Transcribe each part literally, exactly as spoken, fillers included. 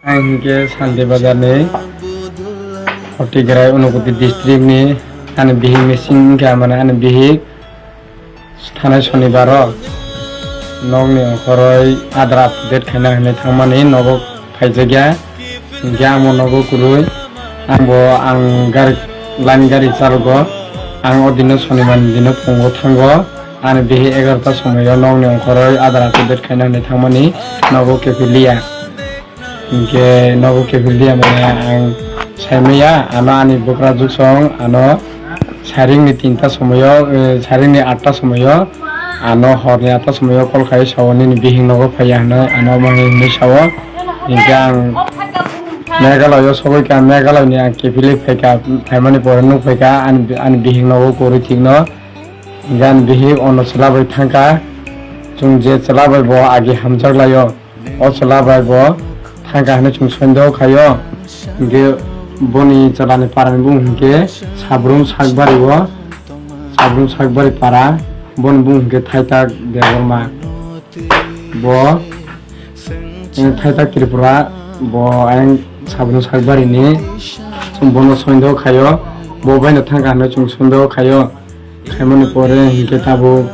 Ang hinkhe Santi Bazar ni Hotigrai Unakoti district ni ani bihik ni sing wngkha, mane ani bihik thanai sonibaro nokni okhoroi Aadhaar update khaina hinwi thangmani nogo phaijakya. Hinkhe ang bo nogo kwrwi, ang bo ang gari, line gari chalogo. Ang o dino sonibar ni dino phungo thango, ani bihik egarota somoio nokni okhoroi Aadhaar update khaina hinwi thangmani nogo kiphilliya. Hinkhe nogo kiphilliya mane ang saimaya, ano ani bwkrajwk song ano saringni tinta somoio, eh, saringni atta somoio, ano horni atta somoio call khai sao, "Nini bihik nogo phaiya," hinwi ano omo hinwi sao. Hinkhe ang Meghalaya o sogwi kha, Meghalaya ni ang kiphilwi phaikha, phaimani pore nuk phaikha ani, ani bihik nogo kwrwi thikno. Hinkhe ani bihik ono chwla bai thangkha, chwng je chwla bai bo agi hamjak laio. O chwla bai bo thangkha hinwi chwng sondeho khaio. Hinkhe boni chwlani parani bumung hinkhe Sabrum Sakbari o, Sabrum Sakbari para, boni bumung hinkhe Thaitak Debbarma. Bo, eh, Thaitak Tripura, bo ayang Sabrum Sakbari ni, bono sondeho khaio, bo baino thangkha hinwi chwng sondeho khaio. Khaimani pore hinkhe tabuk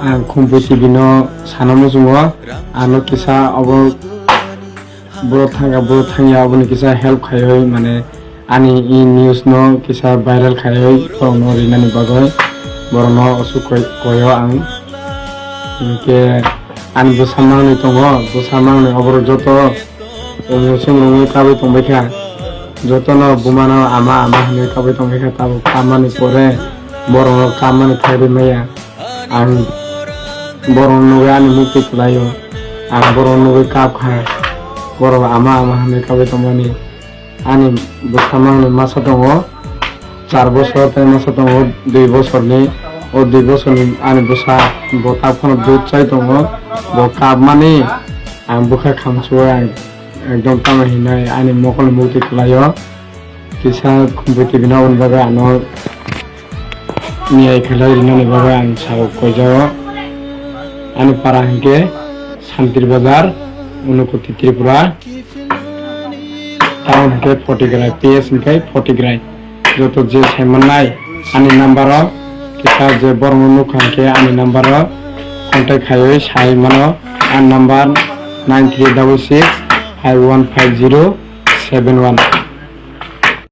ang Khumpui T V no sana muchungo, ano kisa obo boro thangkha, boro thangya, oboni kisa help khaiwi, mane ani i news no kisa viral khaiwi borokno rinani bagwi borokno aswk koi-, koyo ang. Hinkhe ani bwsa manwi tongo, bwsa manwi oborok joto Chwng rwngwi kabwi tongbaikha. Jotono bumano ama ama hinwi kabwi tongbaikha, tabuk kammani pore borokno kammani thai rwmaya. Ang borokno nugwi ani mukti kwlaio. Ang borokno nugwi kabkha. Borok ama ama hinwi kabwi tongmani. Ani bwsa mangni masa tongo. Char bosor tei masa tongo dui bosorni. O dui bosorni ani bwsa bo tabukno dud chai tongo. Bo kapmani ang bwkha khamsuo ang ekdom tamo hinai ani mokolni mukti kwlaio. Kisa Khumpui T V no aboni bagwi ano niyai khlai rinani bagwi ang sao koijao. Ani para hinkhe Santir Bazar, Unakoti Tripura. Town hinkhe Photograi, P S hinkhe Photograi. Joto je sai mannai ani number o, kisa je borokno nukha hinkhe ani number o contact khaiwi sai mano. Ani number nine three double six five one five zero seven one.